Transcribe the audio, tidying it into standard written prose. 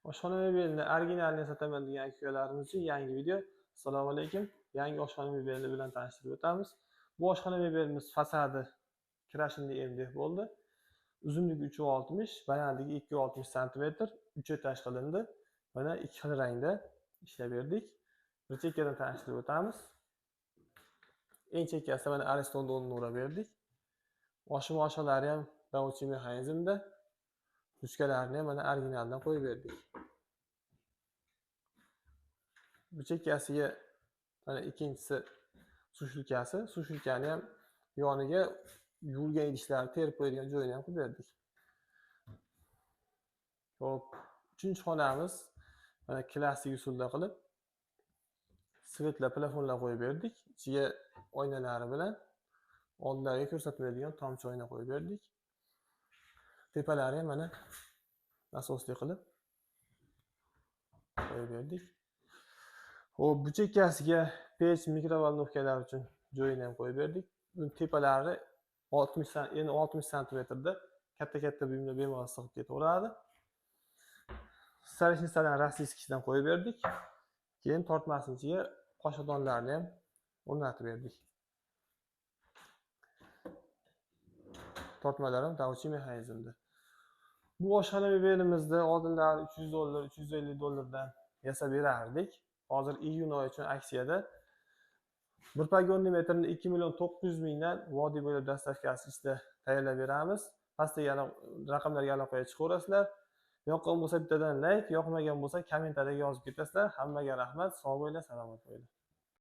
Oshxona mebelini originalini sotaman degan akalarimiz uchun yangi video. Assalomu alaykum. Yangi oshxona mebeli bilan tanishtirib o'tamiz. Bu oshxona mebelimiz fasadi krashinli MDF bo'ldi. Uzunligi 3.60, balandligi 2.60 sm, 3 etaj qilindi. Mana ikki xil rangda ishlab berdik. Bir chekkadan tanishtirib o'tamiz. Eng chekkasida mana Ariston o'rnini urab berdik. Oshim oshalari ham рабочий mexanizmda. Ruchkalarini ham mana originaldan qo'yib berdik. Bu chekkasiga mana ikkinchisi sushilkasi. Sushilkani ham yoniga yuvilgan idishlarni terib qo'yadigan joyini ham qilib berdik. Xo'p, uchinchi xonamiz mana klassik usulda qilib svetla plafonlar qo'yib berdik. Ichiga oynalari bilan oldilariga ko'rsatmaydigan tomchi oyna qo'yib berdik. Tepalari ham mana nasosli qilib qo'yib berdik. Xo'p, bu chekkasiga pech, mikrovolnovkalar uchun joyini ham qo'yib berdik. Buni tepalari 60 santimetrda katta-katta buyumlar bemalol sig'ib ketaveradi. Stoleshnisadan rossiyskisidan qo'yib berdik. Keyin tortmasini ichiga qoshiqdonlarni ham o'rnatib berdik. Tortmalar ham davchi mexanizmda. Bu oshxona mebelimizda oldinlari $300, $350 yasab berardik. Hozir iyun oyi uchun aksiyada bir pogonni metrini 2 900 mingdan vodiy bo'ylab dastavkasi ichida tayyorlab beramiz. Pastdagi raqamlarga aloqaga chiqaverasizlar. Yoqqan bo'lsa bittadan like, yoqmagan bo'lsa kommentariyaga yozib ketasizlar. Hammaga rahmat, sog' bo'linglar, salomat bo'linglar.